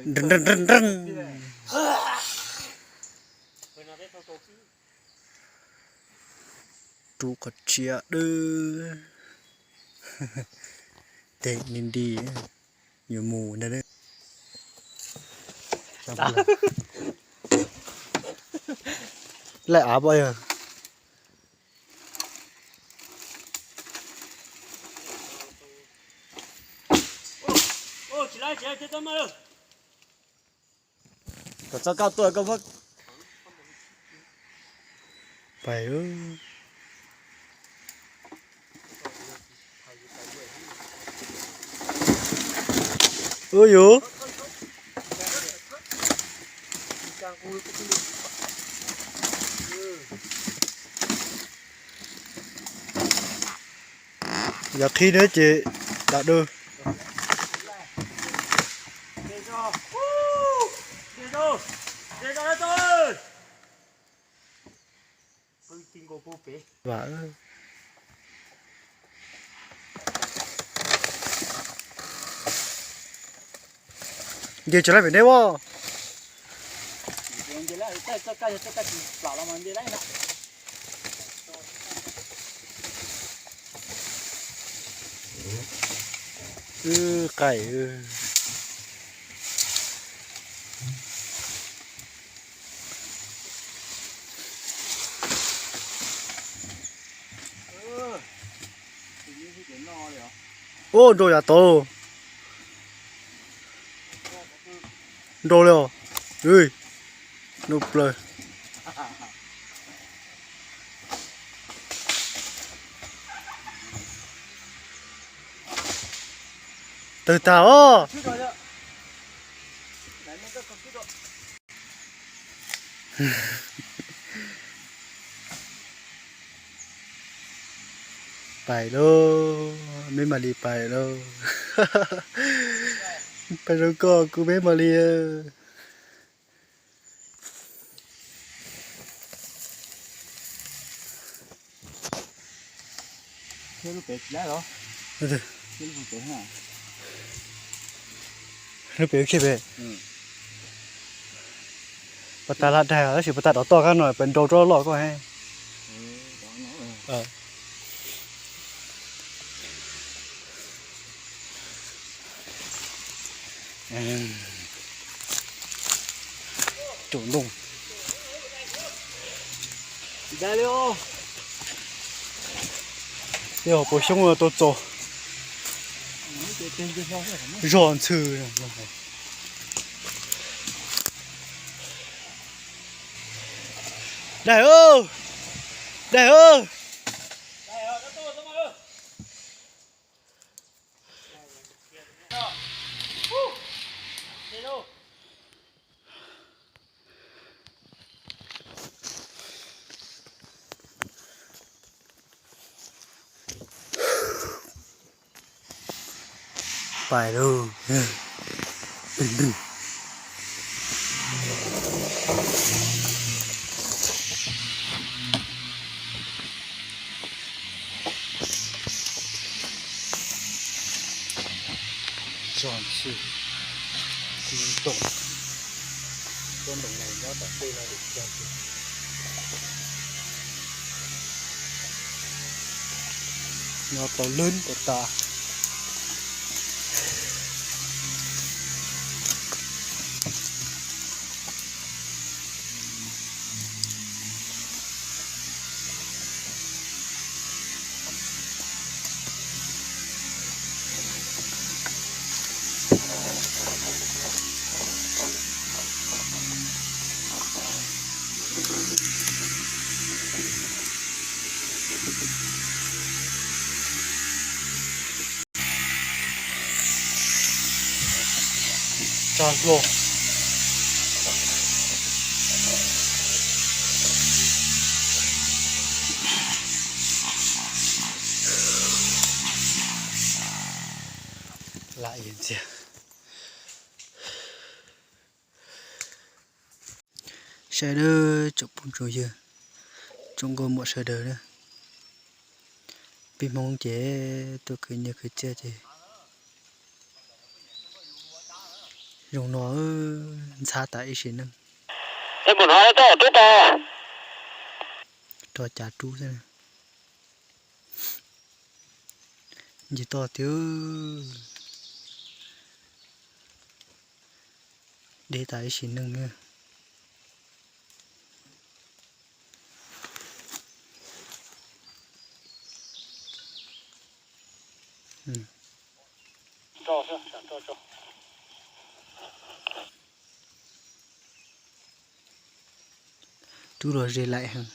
Nrng, nrng, nrng, nrng. Rub qhov tsia dwb. Tes ni nti, yuav mus ntag. Laij av poj yog. Kom txog koj tuaj koj muab pais. Ua yus. Yog qhib thiab ces dam du. Vam. Nce tsis laij pem deb as. Wb qaim. Ub, nrau yav tod. Nrau li os. Nrau plaws. Tawg tag os. Pais lauj, meb mam li pais lauj. Pais rau koj kuv meb mam li. Lub pem khiav pem. Pas tas lam daig tab sis pas tas rov toj kab no pem nrau rov loj koj he. Tsaus ntuj. Yog puas xyoob tau txaus. Zog ntxhw. Daig, daig. Pais lauj. Zog ntxhw, tib ntoo, tsob ntoo no nyob tom tej no. Nyob tau lwm tas tas. Hlua. Lam ntxiag. Saib nawb tsoom phooj tsoom ywg, tsoom nkauj muam sawv daws na. Peb Hmoob ces tuaj khwv nyiaj khwv txiaj ces zoo no ntxhab tas ib sim neej. Rau cav rub xwb. Nce toj tiag, deb tas ib sim neej. Rub los ze laim heev.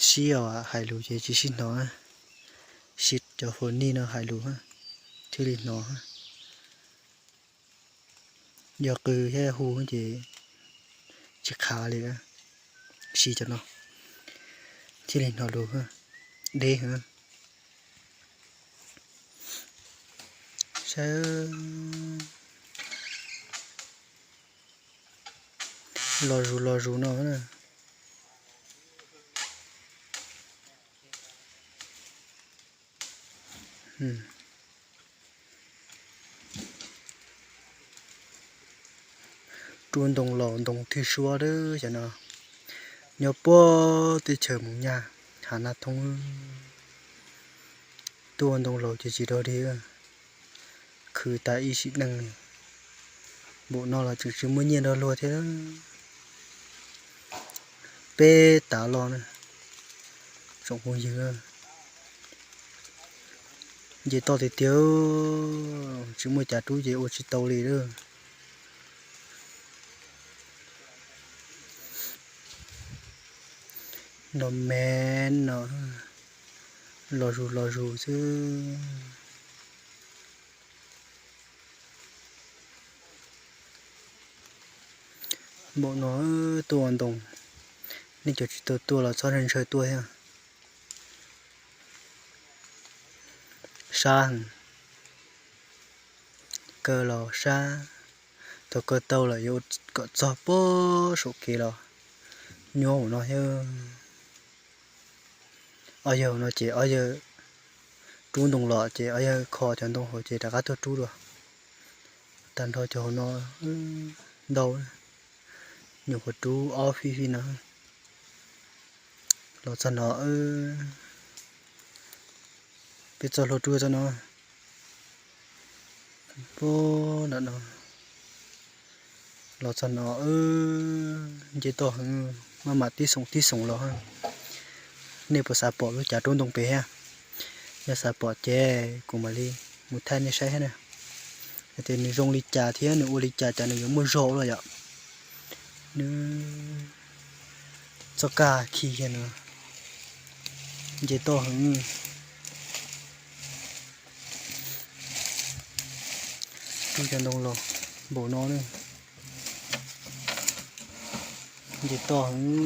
Sib os, hais lus ces tsis sib hnov, sib cov fo nij no hais lus thiaj li hnov. Yog qw thiab hu ces tsis qhav li, sib cov no thiaj li hnov lus deb heev. Saib, los zus los zus no na. Rub ntoo laus ntoo thwj suab xwb no, nyob puag teb chaws Moos Nyaj, hav Naj Thoob. Tuaj ua ntoo laus ces tsis dog dig, khwv tas ib sim neej. Npaum no los tseem tsis muaj nyiaj nrog luag thiab. Peb tav los na, tsoom phooj ywg, nce toj tiag tiag, tsis muaj cav rub ces ua tsis tau li lawm. No me no, los zus los zus xwb. Npaum no tuaj ua ntoo, nej cov tsis tau tuaj los txhob ntshaw tuaj thiab. Sab heev, kaw los sab, thaum kaw tau lawm yuav kom txog puag saum kev los nyuaj ua no thiab. Ob yawg no ces ob yawg rub ntoo los ces ob yawg kho cov ntoo hauv ces rov qab tuaj rub dua. Tag nrho cov hauv no ntau, nyuam qhuav rub ob fij fij no. Los txog no, peb txoj hlua rub txog no, puag nram no. Los txog no, nce toj heev, maj mam tib xoom tib xoom los. Nej puas xav pom lub cav rub ntoo pem thiab? Yog xav pom ces kuv mam li mus thaij nej saib thiab na. Hais tias nws zoo li cas thiab nws ua li cas cas nws yuav muaj zog los yom. Nws txoj kaj khi kiag no, nce toj heev. Rub cov ntoo los npaum no na, nce toj heev.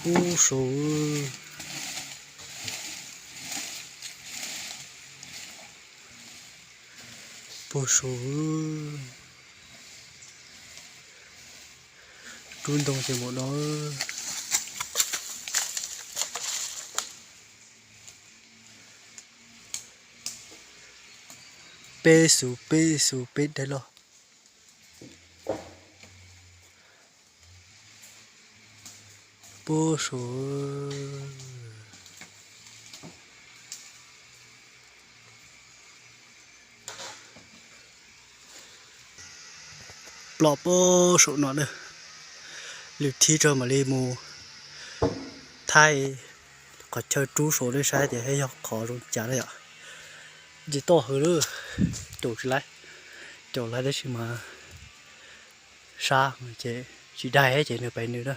Ub saud, puag saud, rub ntoo ces npaum no. Peb xus peb xus peb daim loj. Puag saud, ploj puag saum no na. Lwm thib rau mam li mus thaij qhov chaw rub saum nej saib tias yog qhov zoo cas na yom. Nce toj heev lawm, caum tsis laib, caum laib tab sis mas sab ces tsis daig ces nws pem nws na.